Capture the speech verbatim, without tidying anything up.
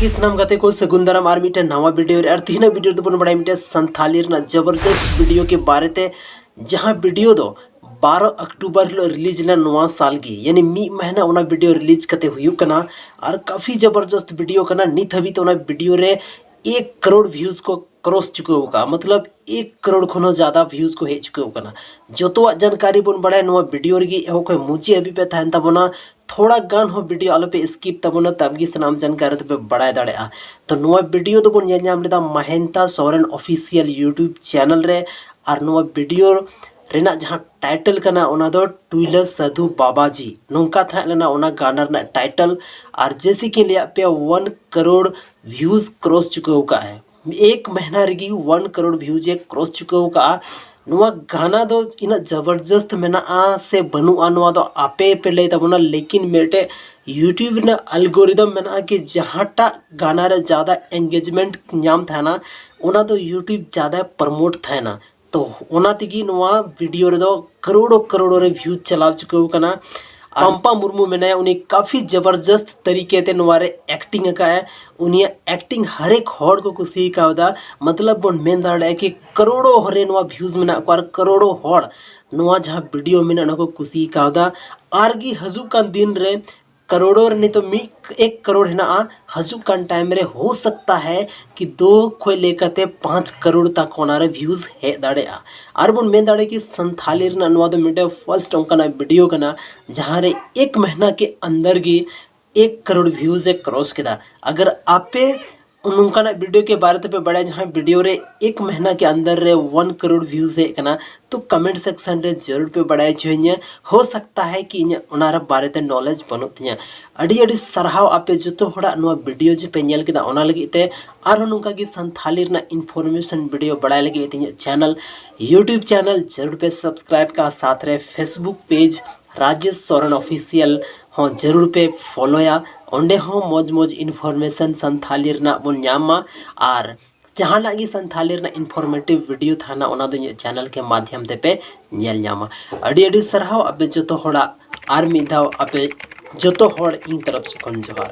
ᱠᱤ ᱥᱟᱱᱟᱢ ᱜᱟᱛᱮ ᱠᱚ ᱥᱟᱹᱜᱩᱱ ᱫᱟᱨᱟᱢ ᱟᱨ ᱢᱤᱫᱴᱮᱱ ᱱᱟᱣᱟ ᱵᱷᱤᱰᱤᱭᱳ ᱨᱮ᱾ ᱟᱨ ᱛᱤᱦᱤᱧᱟᱜ ᱵᱷᱤᱰᱤᱭᱳ ᱨᱮᱫᱚ ᱵᱚᱱ ᱵᱟᱲᱟᱭᱟ ᱢᱤᱫᱴᱮᱱ ᱥᱟᱱᱛᱷᱟᱞᱤ ᱨᱮᱱᱟᱜ ᱡᱚᱵᱚᱨᱫᱚᱥᱛ ᱵᱷᱤᱰᱤᱭᱳ ᱠᱮ ᱵᱟᱨᱮ ᱛᱮ, ᱡᱟᱦᱟᱸ ᱵᱷᱤᱰᱤᱭᱳ ᱫᱚ ᱵᱟᱨᱚ ᱚᱠᱴᱳᱵᱚᱨ ᱦᱤᱞᱳᱜ ᱨᱤᱞᱤᱡᱽ ᱞᱮᱱᱟ ᱱᱚᱣᱟ ᱥᱟᱞ ᱜᱮ, ᱭᱟᱱᱤ ᱢᱤᱫ ᱢᱟᱹᱦᱱᱟᱹ ᱚᱱᱟ ᱵᱷᱤᱰᱤᱭᱳ ᱨᱤᱞᱤᱡᱽ ᱠᱟᱛᱮ ᱦᱩᱭᱩᱜ ᱠᱟᱱᱟ᱾ ᱟᱨ ᱠᱟᱯᱷᱤ ᱡᱚᱵᱚᱨᱫᱚᱥᱛ ᱵᱷᱤᱰᱤᱭᱳ ᱠᱟᱱᱟ᱾ ᱱᱤᱛ ᱦᱟᱹᱵᱤᱡ ᱛᱮ ᱚᱱᱟ ᱵᱷᱤᱰᱤᱭᱳ ᱨᱮ ᱮᱠ ᱠᱟᱨᱳᱲ ᱵᱷᱤᱭᱩᱡᱽ ᱠᱚ ᱠᱨᱚᱥ ᱪᱩᱠᱟᱹᱣ ᱟᱠᱟᱫᱼᱟ, ᱢᱚᱛᱞᱚᱵ ᱮᱠ ᱠᱟᱨᱳᱲ ᱠᱷᱚᱱ ᱦᱚᱸ ᱡᱟᱫᱟ ᱵᱷᱤᱭᱩᱡᱽ ᱠᱚ ᱦᱮᱡ ᱪᱩᱠᱟᱹᱣ ᱟᱠᱟᱱᱟ᱾ ᱡᱚᱛᱚᱣᱟᱜ ᱡᱟᱱᱠᱟᱨᱤ ᱵᱚᱱ ᱵᱟᱲᱟᱭᱟ ᱱᱚᱣᱟ ᱵᱷᱤᱰᱤᱭᱳ ᱨᱮᱜᱮ, ᱮᱦᱚᱵ ᱠᱷᱚᱱ ᱢᱩᱪᱟᱹᱫ ᱦᱟᱹᱵᱤᱡ ᱯᱮ ᱛᱟᱦᱮᱱ ᱛᱟᱵᱚᱱᱟ᱾ ᱛᱷᱚᱲᱟ ᱜᱟᱱ ᱦᱚᱸ ᱵᱷᱤᱰᱤᱭᱳ ᱟᱞᱚᱯᱮ ᱥᱠᱤᱯ ᱛᱟᱵᱚᱱᱟ, ᱛᱟᱵᱜᱮ ᱥᱟᱱᱟᱢ ᱡᱟᱱᱠᱟᱨᱤ ᱫᱚᱯᱮ ᱵᱟᱲᱟᱭ ᱫᱟᱲᱮᱭᱟᱜᱼᱟ᱾ ᱛᱚ ᱱᱚᱣᱟ ᱵᱷᱤᱰᱤᱭᱳ ᱫᱚᱵᱚᱱ ᱧᱮᱞ ᱧᱟᱢ ᱞᱮᱫᱟ ᱢᱟᱦᱮᱱᱛᱟ ᱥᱚᱨᱮᱱ ᱚᱯᱷᱤᱥᱤᱭᱟᱞ ᱭᱩᱴᱩᱵᱽ ᱪᱮᱱᱮᱞ ᱨᱮ᱾ ᱟᱨ ᱱᱚᱣᱟ ᱵᱷᱤᱰᱤᱭᱳ ᱨᱮᱱᱟᱜ ᱡᱟᱦᱟᱸ ᱴᱟᱭᱴᱮᱞ ᱠᱟᱱᱟ ᱚᱱᱟ ᱫᱚ ᱴᱩᱭᱞᱟᱹ ᱥᱟᱫᱷᱩ ᱵᱟᱵᱟᱡᱤ, ᱱᱚᱝᱠᱟ ᱛᱟᱦᱮᱸ ᱞᱮᱱᱟ ᱚᱱᱟ ᱜᱟᱱᱟ ᱨᱮᱱᱟᱜ ᱴᱟᱭᱴᱮᱞ᱾ ᱟᱨ ᱡᱮᱭᱥᱮ ᱠᱤ ᱞᱟᱹᱭᱟᱫ ᱯᱮᱭᱟ ᱚᱣᱟᱱ ᱠᱟᱨᱳᱲ ᱵᱷᱤᱭᱩᱡᱽ ᱠᱨᱚᱥ ᱪᱩᱠᱟᱹᱣ ᱟᱠᱟᱫ ᱟᱭ᱾ ᱮᱠ ᱢᱟᱦᱱᱟ ᱨᱮᱜᱮ ᱚᱣᱟᱱ ᱠᱟᱨᱳᱲ ᱵᱷᱤᱭᱩᱡᱽ ᱮ ᱠᱨᱚᱥ ᱪᱩᱠᱟᱹᱣ ᱟᱠᱟᱫᱼᱟ᱾ ᱱᱚᱣᱟ ᱜᱟᱱᱟ ᱫᱚ ᱤᱱᱟᱹᱜ ᱡᱚᱵᱚᱨᱡᱚᱥᱛ ᱢᱮᱱᱟᱜᱼᱟ ᱥᱮ ᱵᱟᱹᱱᱩᱜᱼᱟ, ᱱᱚᱣᱟ ᱫᱚ ᱟᱯᱮ ᱯᱮ ᱞᱟᱹᱭ ᱛᱟᱵᱚᱱᱟ᱾ ᱞᱮᱠᱤᱱ ᱢᱤᱫᱴᱮᱡ ᱭᱩᱴᱩᱵᱽ ᱨᱮᱱᱟᱜ ᱟᱞᱜᱳᱨᱤᱫᱚᱢ ᱢᱮᱱᱟᱜᱼᱟ ᱠᱤ ᱡᱟᱦᱟᱸᱴᱟᱜ ᱜᱟᱱᱟ ᱨᱮ ᱡᱟᱫᱟ ᱮᱱᱜᱮᱡᱽᱢᱮᱱᱴ ᱧᱟᱢ ᱛᱟᱦᱮᱱᱟ, ᱚᱱᱟ ᱫᱚ ᱭᱩᱴᱩᱵᱽ ᱡᱟᱫᱟ ᱯᱨᱚᱢᱳᱴ ᱛᱟᱦᱮᱱᱟ᱾ ᱛᱚ ᱚᱱᱟ ᱛᱮᱜᱮ ᱱᱚᱣᱟ ᱵᱷᱤᱰᱤᱭᱳ ᱨᱮᱫᱚ ᱠᱟᱨᱳᱲᱚ ᱠᱟᱨᱳᱲᱚ ᱨᱮ ᱵᱷᱤᱭᱩᱡᱽ ᱪᱟᱞᱟᱣ ᱪᱩᱠᱟᱹᱣ ᱟᱠᱟᱱᱟ᱾ ᱟᱨ ᱯᱟᱢᱯᱟ ᱢᱩᱨᱢᱩ ᱢᱮᱱᱟᱭᱟ, ᱩᱱᱤ ᱠᱟᱯᱷᱤ ᱡᱚᱵᱚᱨᱡᱚᱥᱛ ᱛᱟᱹᱨᱤᱠᱮ ᱛᱮ ᱱᱚᱣᱟ ᱨᱮ ᱮᱠᱴᱤᱝ ᱟᱠᱟᱫᱼᱟᱭ᱾ ᱩᱱᱤᱭᱟᱜ ᱮᱠᱴᱤᱝ ᱦᱟᱨᱮᱠ ᱦᱚᱲ ᱠᱚ ᱠᱩᱥᱤ ᱠᱟᱣᱫᱟ᱾ ᱢᱚᱛᱞᱚᱵ ᱵᱚᱱ ᱢᱮᱱ ᱫᱟᱲᱮᱭᱟᱜᱼᱟ ᱠᱤ ᱠᱟᱨᱳᱲᱚ ᱨᱮ ᱱᱚᱣᱟ ᱵᱷᱤᱭᱩᱡᱽ ᱢᱮᱱᱟᱜ ᱠᱚᱣᱟ ᱟᱨ ᱠᱟᱨᱳᱲᱚ ᱦᱚᱲ ᱱᱚᱣᱟ ᱡᱟᱦᱟᱸ ᱵᱷᱤᱰᱤᱭᱳ ᱢᱮᱱᱟᱜᱼᱟ ᱚᱱᱟ ᱠᱚ ᱠᱩᱥᱤ ᱠᱟᱣᱫᱟ᱾ ᱟᱨ ᱜᱮ ᱦᱤᱡᱩᱜ ᱠᱟᱱ ᱫᱤᱱ ᱨᱮ ᱠᱟᱨᱳᱲᱚ ᱨᱮ ᱱᱤᱛᱚᱜ ᱢᱤᱫ ᱮᱠ ᱠᱟᱨᱳᱲ ᱦᱮᱱᱟᱜᱼᱟ, ᱦᱤᱡᱩᱜ ᱠᱟᱱ ᱴᱟᱭᱤᱢ ᱨᱮ ᱦᱳ ᱥᱟᱠᱛᱟ ᱦᱮ ᱠᱤ ᱫᱳ ᱠᱷᱚᱡ ᱞᱮᱠᱟᱛᱮ ᱯᱟᱸᱪ ᱠᱟᱨᱳᱲ ᱛᱟᱠ ᱚᱱᱟ ᱨᱮ ᱵᱷᱤᱭᱩᱡᱽ ᱦᱮᱡ ᱫᱟᱲᱮᱭᱟᱜᱼᱟ᱾ ᱟᱨ ᱵᱚᱱ ᱢᱮᱱ ᱫᱟᱲᱮᱭᱟᱜᱼᱟ ᱠᱤ ᱥᱟᱱᱛᱷᱟᱞᱤ ᱨᱮᱱᱟᱜ ᱱᱚᱣᱟ ᱫᱚ ᱢᱤᱫᱴᱮᱱ ᱯᱷᱟᱨᱥᱴ ᱚᱱᱠᱟᱱᱟᱜ ᱵᱷᱤᱰᱤᱭᱳ ᱠᱟᱱᱟ ᱡᱟᱦᱟᱸ ᱨᱮ ᱮᱠ ᱢᱟᱦᱱᱟ ᱠᱮ ᱟᱱᱫᱟᱨ ᱜᱮ ᱮᱠ ᱠᱟᱨᱳᱲ ᱵᱷᱤᱭᱩᱡᱽ ᱮ ᱠᱨᱚᱥ ᱠᱮᱫᱟ᱾ ᱟᱜᱟᱨ ᱟᱯᱮ ᱱᱚᱝᱠᱟᱱᱟᱜ ᱵᱷᱤᱰᱤᱭᱳ ᱠᱮ ᱵᱟᱨᱮ ᱛᱮᱯᱮ ᱵᱟᱲᱟᱭᱟ ᱡᱟᱦᱟᱸ ᱵᱷᱤᱰᱤᱭᱳ ᱨᱮ ᱮᱠ ᱢᱟᱦᱱᱟ ᱠᱮ ᱟᱱᱫᱟᱨ ᱨᱮ ᱚᱣᱟᱱ ᱠᱟᱨᱳᱲ ᱵᱷᱤᱭᱩᱡᱽ ᱦᱮᱡ ᱟᱠᱟᱱᱟ, ᱛᱚ ᱠᱚᱢᱮᱱᱴ ᱥᱮᱠᱥᱚᱱ ᱨᱮ ᱡᱟᱹᱨᱩᱲ ᱯᱮ ᱵᱟᱲᱟᱭ ᱦᱚᱪᱚᱧᱟ᱾ ᱦᱳ ᱥᱟᱠᱛᱟ ᱦᱮ ᱠᱤ ᱤᱧᱟᱹᱜ ᱚᱱᱟ ᱨᱮ ᱵᱟᱨᱮ ᱛᱮ ᱱᱚᱞᱮᱡᱽ ᱵᱟᱹᱱᱩᱜ ᱛᱤᱧᱟᱹ᱾ ᱟᱹᱰᱤ ᱟᱹᱰᱤ ᱥᱟᱨᱦᱟᱣ ᱟᱯᱮ ᱡᱚᱛᱚ ᱦᱚᱲᱟᱜ ᱱᱚᱣᱟ ᱵᱷᱤᱰᱤᱭᱳ ᱡᱮ ᱯᱮ ᱧᱮᱞ ᱠᱮᱫᱟ ᱚᱱᱟ ᱞᱟᱹᱜᱤᱫ ᱛᱮ᱾ ᱟᱨᱦᱚᱸ ᱱᱚᱝᱠᱟ ᱜᱮ ᱥᱟᱱᱛᱷᱟᱞᱤ ᱨᱮᱱᱟᱜ ᱤᱱᱯᱷᱚᱨᱢᱮᱥᱚᱱ ᱵᱷᱤᱰᱤᱭᱳ ᱵᱟᱲᱟᱭ ᱞᱟᱹᱜᱤᱫ ᱤᱧᱟᱹᱜ ᱪᱮᱱᱮᱞ, ᱭᱩᱴᱩᱵᱽ ᱪᱮᱱᱮᱞ ᱡᱟᱹᱨᱩᱲ ᱯᱮ ᱥᱟᱵᱥᱠᱨᱟᱭᱤᱵ ᱠᱟᱜᱼᱟ, ᱥᱟᱛ ᱨᱮ Facebook page Rajesh Soren official ᱦᱚᱸ ᱡᱟᱹᱨᱩᱲ ᱯᱮ ᱯᱷᱚᱞᱳᱭᱟ᱾ ᱚᱸᱰᱮ ᱦᱚᱸ ᱢᱚᱡᱽ ᱢᱚᱡᱽ ᱤᱱᱯᱷᱚᱨᱢᱮᱥᱚᱱ ᱥᱟᱱᱛᱷᱟᱞᱤ ᱨᱮᱱᱟᱜ ᱵᱚᱱ ᱧᱟᱢᱟ᱾ ᱟᱨ ᱡᱟᱦᱟᱱᱟᱜ ᱜᱮ ᱥᱟᱱᱛᱷᱟᱞᱤ ᱨᱮᱱᱟᱜ ᱤᱱᱯᱷᱚᱨᱢᱮᱴᱤᱵᱷ ᱵᱷᱤᱰᱤᱭᱳ ᱛᱟᱦᱮᱱᱟ, ᱚᱱᱟ ᱫᱚ ᱤᱧᱟᱹᱜ ᱪᱮᱱᱮᱞ ᱠᱮ ᱢᱟᱫᱷᱭᱚᱢ ᱛᱮᱯᱮ ᱧᱮᱞ ᱧᱟᱢᱟ᱾ ᱟᱹᱰᱤ ᱟᱹᱰᱤ ᱥᱟᱨᱦᱟᱣ ᱟᱯᱮ ᱡᱚᱛᱚ ᱦᱚᱲᱟᱜ, ᱟᱨ ᱢᱤᱫ ᱫᱷᱟᱣ ᱟᱯᱮ ᱡᱚᱛᱚ ᱦᱚᱲ ᱤᱧ ᱛᱚᱨᱚᱯ ᱥᱮᱫ ᱠᱷᱚᱱ ᱡᱚᱦᱟᱨ᱾